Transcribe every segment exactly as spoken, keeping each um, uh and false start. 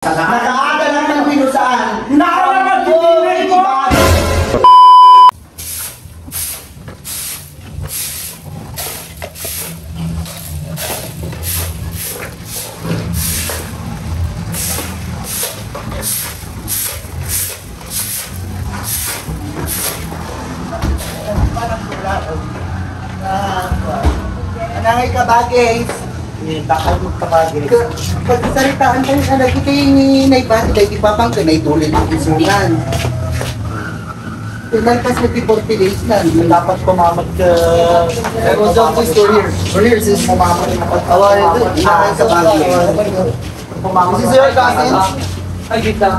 Nakaada lang man pinusaan. Nakaada lang man pinusaan. Anangay ka bagay. Eh, bakal mo ka bagay. Ka-, pagsaritaan tayo na lagi kayo ni Nay Bati, kay di pa bang ka naituloy ang isungan. Yung nagpas mo di forty days na. Dapat kumamag ka. Pero don't just go here. Go here, sis. Kumamag ka. Awa, ito. Ah, sa bagay. Kumamag ka. This is your cousin? Ay, kita.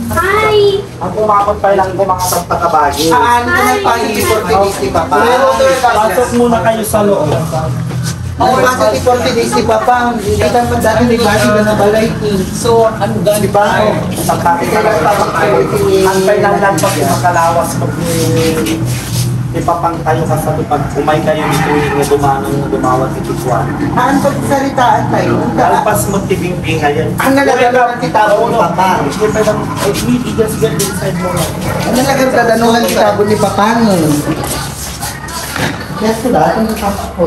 Hi! Ang kumamag pa lang kung mga pagpakabagi. Saan ko Hi! nagpahili forty days ni Papa? Pasok muna kayo sa loob. Ang pasok ni forty days ni Papa, hindi ka man dati ni Bati na nabalay. So, ano Di ba? Ang pagpapakabagi. Ang kailangan pag makalawas pag ni, ni Papang tayo kasabi pag umay kayo ni Kuya nga dumanong dumawat iti kuwan. Ang pagsaritaan tayo. Alpas mo tibing-bingayan. Ang nalagay ng titabo ni Papa. Ay, i-, i-just get inside mo na. Ang nalagay ng tadanungan titabo ni Papa, no? Yes, diba? Ang titabo ko.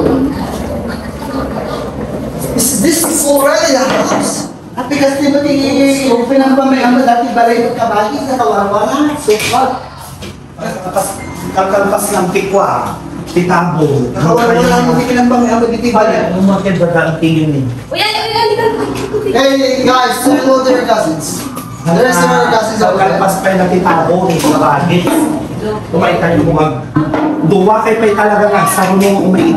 Is this already a house? At because di ba ti-, pinagpamay ang dati balay ng kabagi sa kawarwara? Sukat. Kakalpas ng tikwa, titabo. Kawarwara mo, di pinagpamay ang dati balay. Ay, umakit ba ang tingin eh? Uy, ay, uy, ay, ay, ay. Hey, guys, say hello to your cousins. There's your cousins over there. Kalpas pa yung natitabo ni Kabagis. Umay tayo mag-, duwa kay pa'y talaga nga, sarunong umay.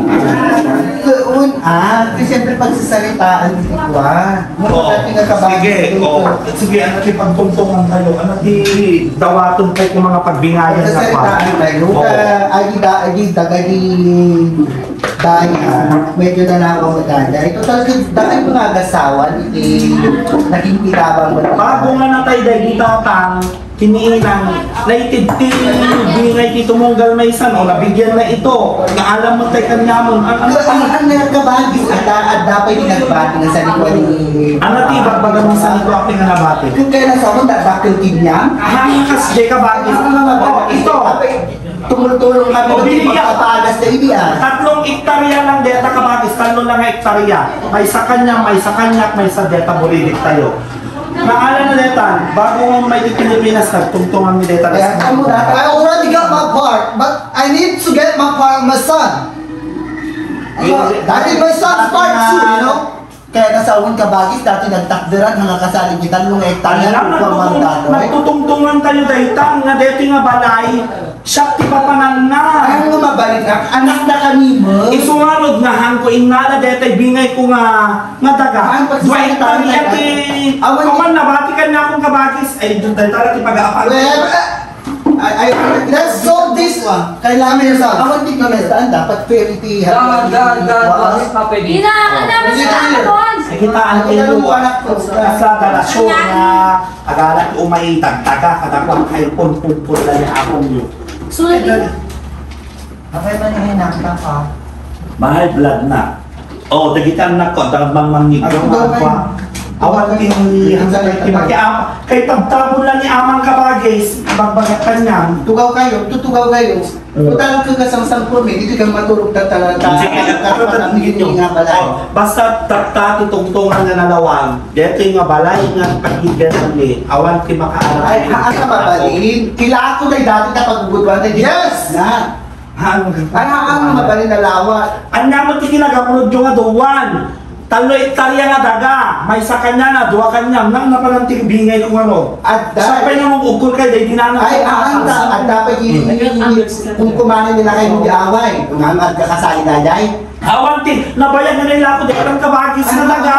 Doon, ah, kasi siyempre pagsasaritaan, di ba? Oo. Sige, oo. Sige, ano, di pagtungtungan tayo. Ano, di dawaton tayo yung mga pagbingayan na pa. Pagsasaritaan tayo. Oo. Ka, agida, agida, agida. Daya, medyo nanawa mo daya. Ito talaga, dahil mga agasawa, iti naging tirabang mo. Bago nga natay dahil ni Tatang, kiniinang, naitid ti bingay ti tumunggal maysan, o nabigyan na ito, naalam mo tay kanyamon. Ang, ang, ang, ang nagkabagis, at, at dapat yung nagbati na sa likod ni. Ano ti ibagbaga mo sa ito, aking nga nabati? Kung kaya nasa mo, dapat yung kinyam? Ah, kas, di ka bagis. Ano nga ba? Oh, ito. Tumultulong kami O, ng biniya. Pagpapagas na ini, ah. Tatlong ektarya lang deta kabagis, tatlo lang nga ektarya. Maysa kanya, maysa kanyak, maysa deta bulilit tayo. Naala na deta, bago may Pilipinas, nagtungtungan mi deta. Kaya ka mo na. I already got my part, but I need to get my part, my son. Ano, dati my son's part too, you know? Kaya nasawan kabagis, dati nagtakderan, mga kasalig ni talong hektarya, Alam, kung nagtutung-, mandado, eh. Nagtutungtungan tayo dayta, nga deti nga balay, siya ti papananna. Ay, ang mabalin nga, anak na kami mo. Isungarod nga hangko, innala detay, bingay ko nga, nga daga. Dua hektarya ti, awan, awan, nabati kanya akong kabagis. Ay, dun tayo tara ti pag-aapal. Well, ah, Ay, ay, let's solve this one. Kailangan may sa awan di kami saan dapat purity. Dan, dan, dan, Wa- Boss, happy Ina, ang dami Hindi sa tayo. Anak ko. Nakita ang Ang ilo. Anak ko. Sa dalasyon na agalat umay tagtaga, kadakwang ay pun-pun-pun lang yung akong yun. Sunod din. Apay man yung hinangka pa. Mahal blood na. Oh, dagiti anak ko, dagmang mangig. Awan pa. Awan ti, ti maki-, ah, kay tabtabon lang ni Amang Kabagis, bagbagat kanyam. Tugaw kayo, tutugaw kayo. Mm. Putang ka kasang sangpon, eh, dito kang maturog ta, ta, ta, Sige, ta, ta, ta, ta, ta, ta, ta, ta, Oh, basta ta, ta, ti tungtungan nga nalawag, dito nga balay nga pagigan ni, awan ti makaalam. Ay, haan nga mabalin. Kila ako na dati na pagbubutuan na Yes! Na. Haan nga mabalin na lawas. Anya mo ti kinagapulo nga duwan. Tallo hektarya nga daga. Maysa kanya na, duwa kanya. Nang napalanting bingay kung ano. At Siya dahil pa'y nangugukol kay, dahil dinanang Ay, ko. Haan ta. At dapat yung, Hmm. yung, yung, kung kumain nila kayo di away. Kung ano, at kakasali na jay. Awan ti, nabayag na nila ako, di ka lang kabagis na daga.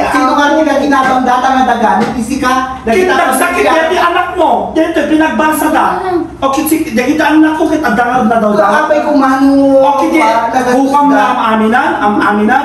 Sino nga nila ginabang data nga daga? Ni Tisika, Kit nagsakit dati anak mo. Dito, pinagbasa da. O, kit si, dagiti anak ko, kit adangan na daw Kung da. Apay kung mano, O, kit, ah, nagastos bukam na da. Am aminan, am aminan.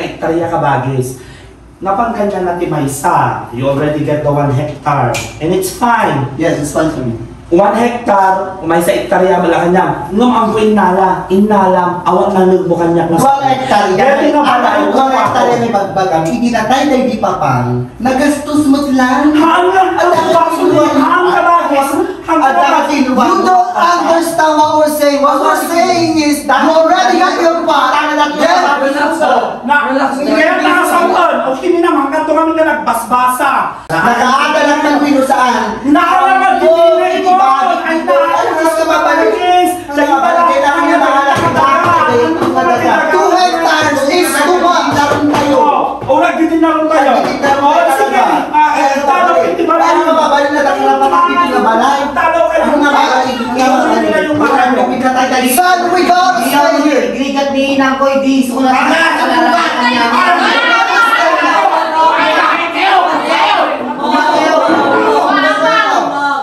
nga ektarya, kabagis. Napan kaniana ti maysa, you already get the one hectare. And it's fine. Yes, it's fine for me. One hectare, maysa ektarya, bala kaniam. Ngem ammo innala, innalam, awan nalugbo kaniak nga One hectare, Dati nga balay, one hectare nga ibagbagam, idi natay daydi papang, nagastos met lang. Haan nga, ang Adda ka bastos, kinuha. Haan nga bagis, haan nga Adda ka bagis. Kinuha. You don't understand what we're saying. What we're saying is, you already got your pot. Yes. Relax, relax. Kaya nakasampan, o kini naman, kanto kami nga nagbasbasa. Nakaada lang ng Pino saan? Nakaada lang ng Pino, ay, nakaada lang ng Pino. Ano gusto mabalik? Ano mabalik? Kailangan niya mahalak ang bakit, eh, kung talaga. Two hectares is too much. Tarong tayo. O, nagtitinarong tayo. Nagtitinarong tayo talaga. O, sige. Ah, eh, talo, iti balay. Ano mababalik na takla pa ng Pino na balay? Talo kayo. Ano nga balay? Ano nga balay? Ano nga balay? Son, we got here. Grigat ni Inang ko, di gusto ko na. Tama, tama, tama.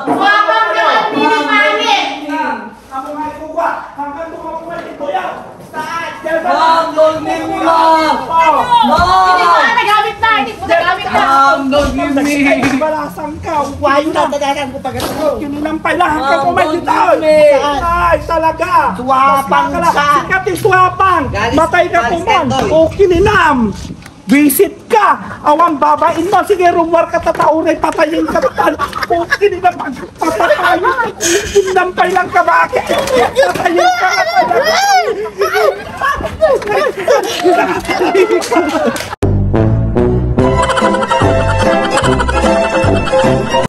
Swabang ka at pinipangit! Ako nga ikuha. Hanggang tumapo nga ito yan. Saan? Yan ba? Ma'am, don't leave me, ma'am. Oh. Ma'am! Hindi ko na nagamit na, hindi ko nagamit na. Ma'am, don't leave me. Balasang ka, why na? Tatagan ko pag ito. Kinilampay lang, hanggang Ma'am, kumain don't dito. Leave me. Ay, talaga. Swapang ka. Sikat ni swapang. Galis, matay ka galis kuman. Ka, tol. O, kininam. Visit ka! Awan babain mo! Sige, rumwar ka, tatauray, patayin ka, tan-, okay na pag-, papatayin ka. Indampay lang ka, bakit? Patayin ka, patayin ka.